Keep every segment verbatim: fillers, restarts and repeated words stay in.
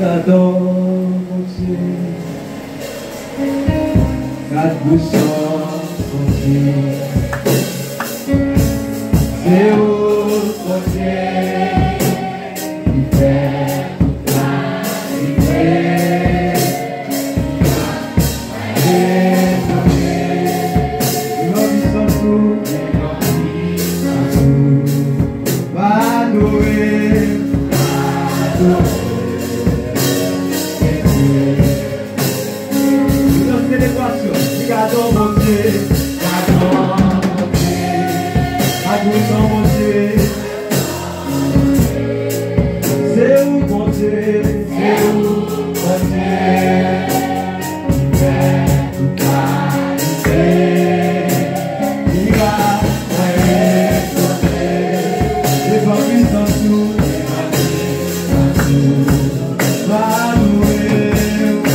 Gadon Bondye, gad gwo san Bondye. Se ou Bondye ki fè tout kalite. Se ou Bondye, se ou Bondye, ki fè tout kalite mirak mwen egzòlte devan pwisans ou, devan pwisans ou, m adore w.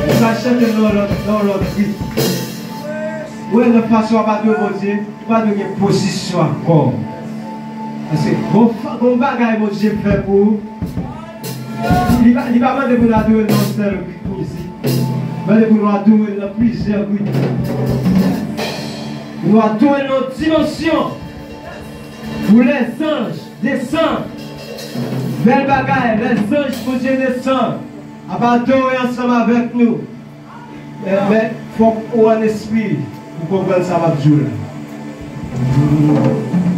Ou ka chante nan yon lòt, nan yon lòt ritm. Ou wè, nan fason w ap adore Bondye, ou pa dwe gen pozisyon ak kò w. Paske gon fa-, gon bagay Bondye fè pou ou. Li pa, li pa mande pou n adore l nan yon sèl ritm mizik. Li mande pou nou adore l nan plizyè ritm. Pou nou adore l nan yon dimansyon. Pou lèzanj desann. Bèl bagay, lèzanj Bondye desann. Ap adore ansanm avèk nou. Men, men, fòk ou an espri pou konprann sa m ap di w la.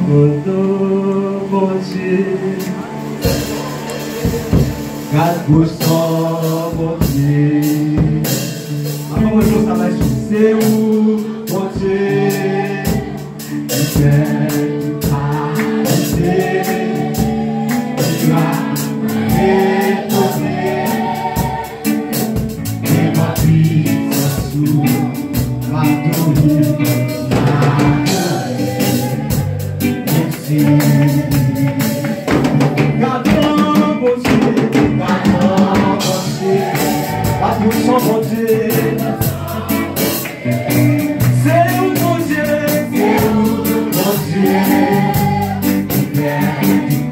Kondo Bondye, gad gwo san Bondye. Se ou, Bondye, ki fè kalite mirak, etone, devan pisans ou, m adore, m adore, Bondye. Gadon Bondye, gadon Bondye, pa plis yon Bondye. Se ou Bondye, se ou Bondye, ki fè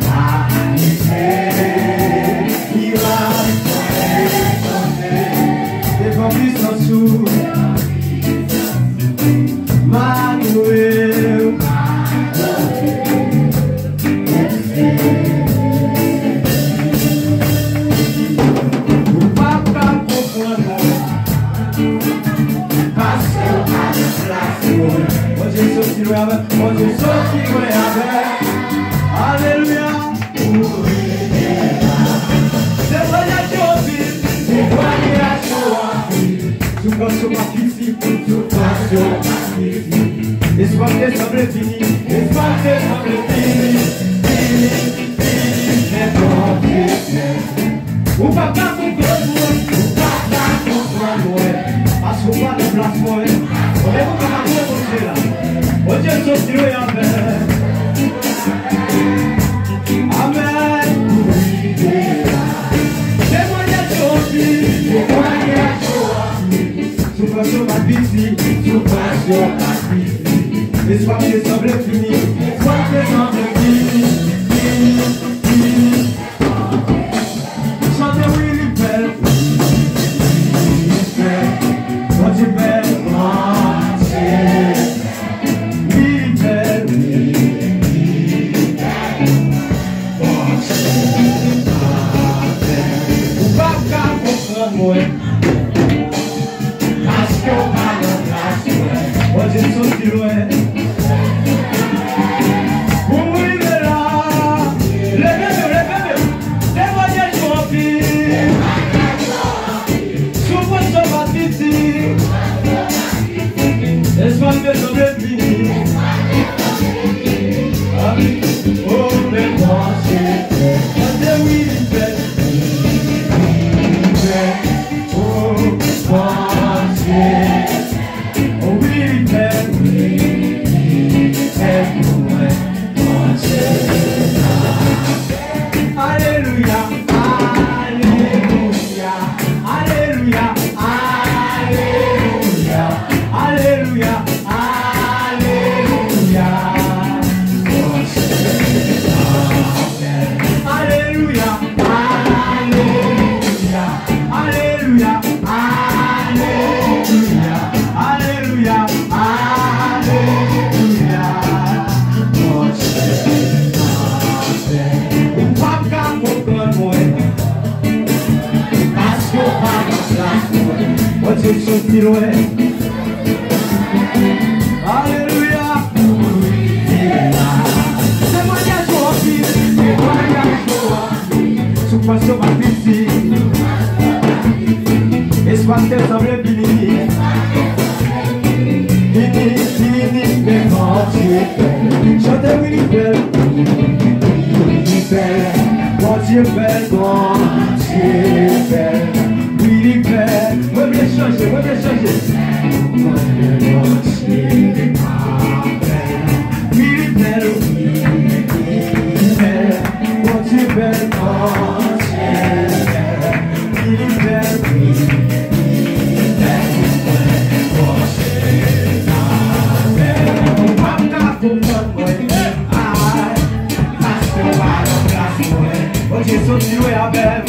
kalite mirak, etone, devan pisans ou, m adore w. Ou p ap ka konprann mwen, paske w pa nan plas mwen. Bondye soti lwen avè, Bondye soti lwen avè. Alelouya. Ou rive la. Temwayaj yo anpil, temwayaj yo anpil. Soufrans yo pa fini. Soufrans yo pa fini. Espwa te sanble fini. Espwa te sanble fini. Fini, fini. Men Bondye fè. Ou p ap ka konprann mwen. Ou p ap ka konprann mwen. Paske w pa nan plas mwen. Ou pa ka konprann Bondye la. Bondye soti lwen avè. Amèn. Ou rive la. Temwayaj yo anpil. Temwayaj yo anpil. Soufrans yo pa piti, soufrans yo pa piti. Espwa te sanble fini, espwa te sanble fini, fini, fini. Chante wi li bèl, wi li bèl, Bondye bèl, Bondye. Wi li bèl, wi li bèl, Bondye pa bèl. Ou p ap ka konprann mwen. Paske w pa nan plas mwen. Bondye soti lwen. Pou m rive la. Leve men w, leve men w. Temwayaj yo anpil. Soufrans yo pa piti. Espwa te sanble fini. Amen. Oh, men Bondye. Bondye, wi, li bèl. Li bèl. Oh, Bondye. Oh, wi, li bèl. Wi, li bèl pou mwen. Bondye. Alelouya, alelouya, alelouya, alelouya, alelouya, alelouya. Alelouya, alelouya, alelouya, alelouya, alelouya, alelouya. Bondye pa fè. Ou p ap ka konprann mwen. Paske w pa nan plas mwen. Bondye soti lwen. Alelouya. Temwayaj yo anpil. Temwayaj yo anpil. Soufrans yo pa piti. Espwa te sanble fini. Fini, fini, men Bondye bèl. Chante wi li bèl. Wi li bèl. Bondye bèl, Bondye bèl. Wi li bèl. Mwen vle chanje, mwen vle chanje. Bondye pa bèl. Wi li bèl, wi li bèl. Bondye bèl, Bondye bèl. Wi li bèl, wi li bèl. Bondye pa bèl. Ou p ap ka konprann mwen. Ay, paske w pa nan plas mwen. Bondye soti lwen avè m.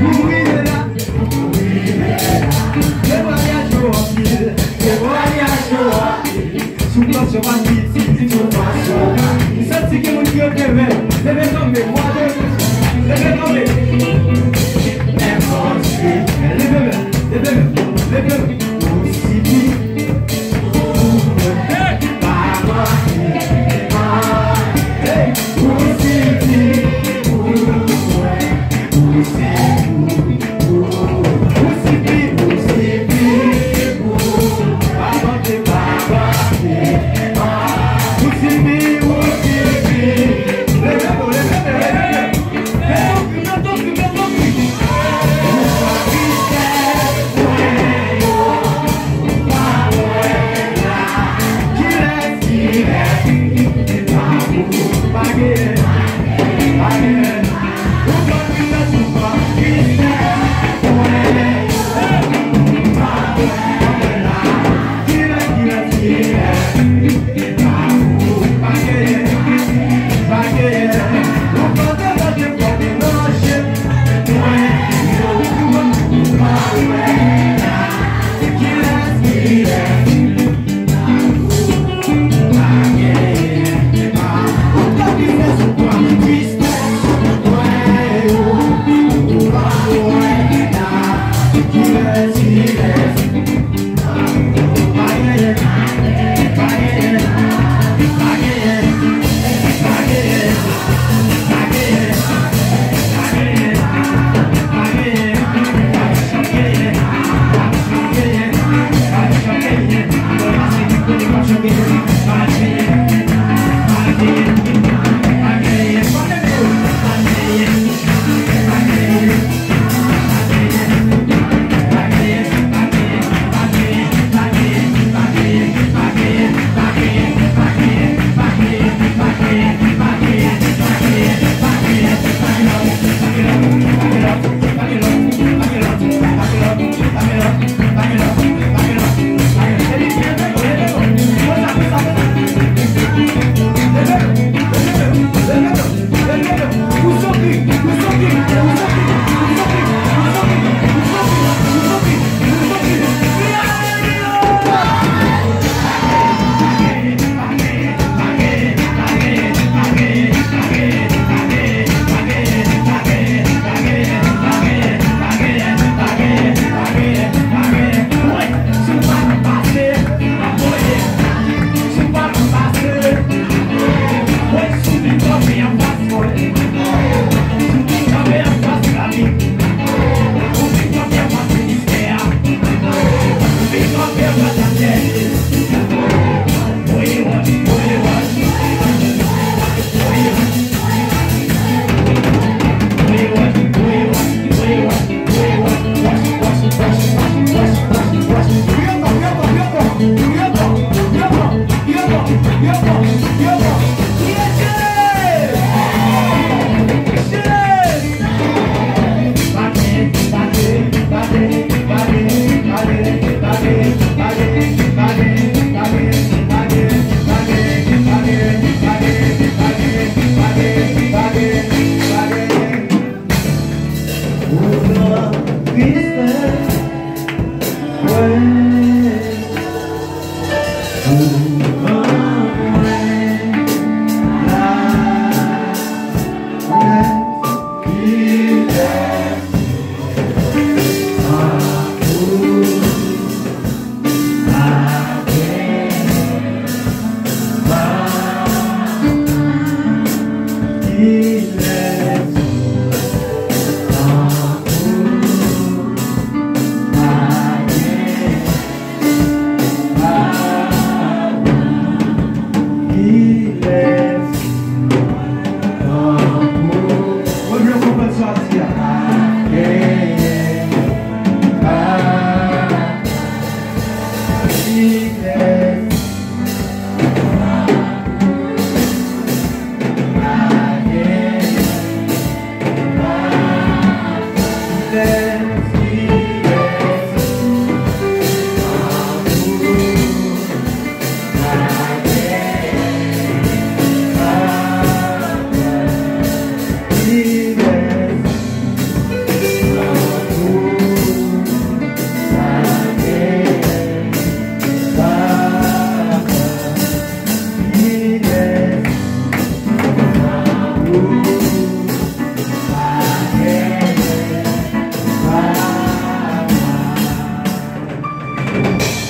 Ou rive la. Temwayaj yo anpil, temwayaj yo anpil. Soufrans yo pa piti, soufrans yo pa piti. M santi gen moun ki leve men, leve kanpe, mwen leve, leve kanpe. Leve men, leve men, leve men. Ou sifi pou mwen, pa manke, pa manke. Ou sifi pou mwen, ou sifi pou mwen. Ou sifi, ou sifi,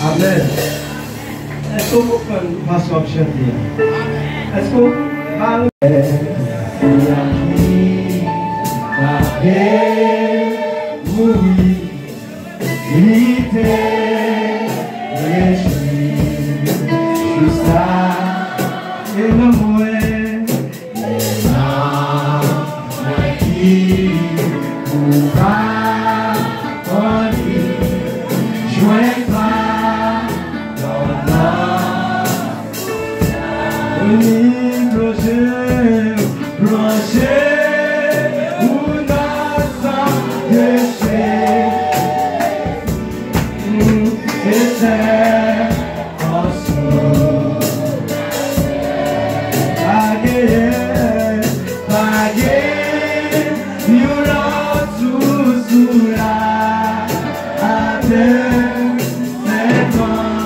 Amèn. Èske w konprann fason w ap chante a? Èske w pa... Li te rejwi jiska e nan mwen. Pa gen, pa gen yon lòt sous sou latè sèlman.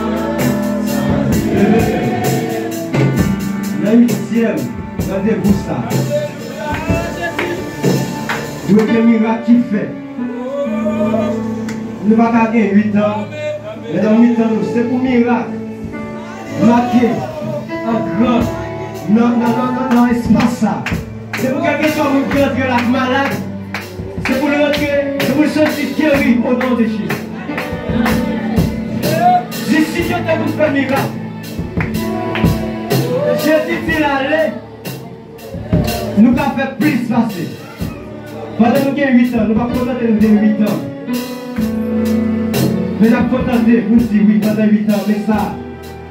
Nan uityèm randevou sa, dwe gen mirak ki fèt. Nou pa ka gen uit an, men nan mitan nou, se pou mirak make an gran nan, nan, nan, nan, nan espas sa. Se pou kèlkeswa moun ki rantre la k malad, se pou l rantre, se pou l soti geri o non de Jezi. Jezi te konn fè mirak. Jezi di l ale. Nou ka fè plis pase. Pandan nou gen uit an, nou p ap kontante nou gen uit an. Men n ap kontante pou n di wi, pandan uit an, men sa,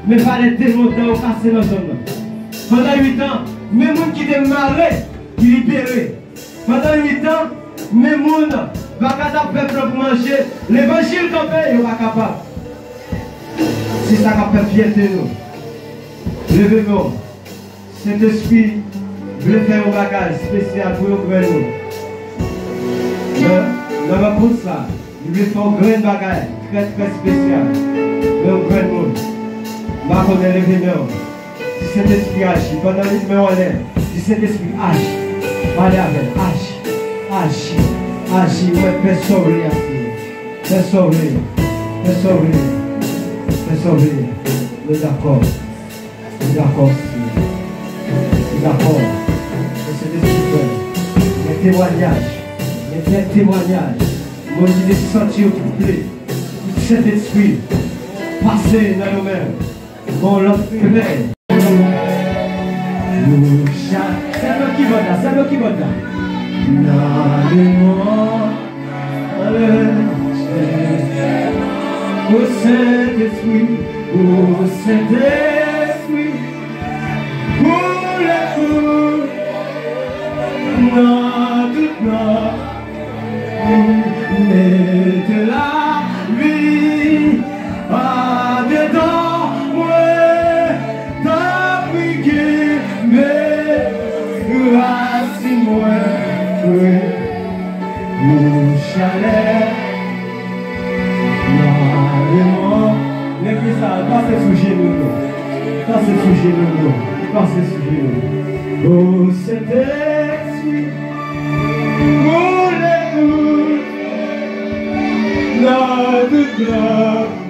men valè demon dan yo kase nan zòn nan. Pandan uit an, men moun ki te mare, ki libere. Pandan uit an, men moun, bagay t ap fè plan pou manje, levanjil kanpe, yo pa kapab. Se sa k ap fè fyète nou. Leve men w. Sentespri vle fè yon bagay espesyal pou yon grenn moun. Nan, nan rankont sa, li vle fè yon grenn bagay trè, trè espesyal pou yon grenn moun. M pa konnen, leve men w. Di Sentespri aji. Pandan w met men w anlè, di Sentespri aji. Pale avè l. Aji. Aji. Aji. Ou mèt fè sa w vle a, Senyè. Fè sa w vle. Fè sa w vle. Fè sa w vle. Nou dakò. Nou dakò, Senyè. Nou dakò. Ke Sentespri fè. Gen temwayaj. Gen kèk temwayaj. Moun ki te santi yo twouble. Pou Sentespri pase nan yo menm. Bon, lòt fè. Nou chak. Sèl nan kibòd la, sèl nan kibòd la. Nan lemond. O Sentespri, o Sentespri, koule kou nan tout non. Mete lavi andedan mwen, tanpri kenbe rasin mwen fre. Pou Chalè nan lemon. Legliz sa, pase sou jenou nou. Pase sou jenou nou. Pase sou jenou nou. O Sentespri, koule nou nan tout blan.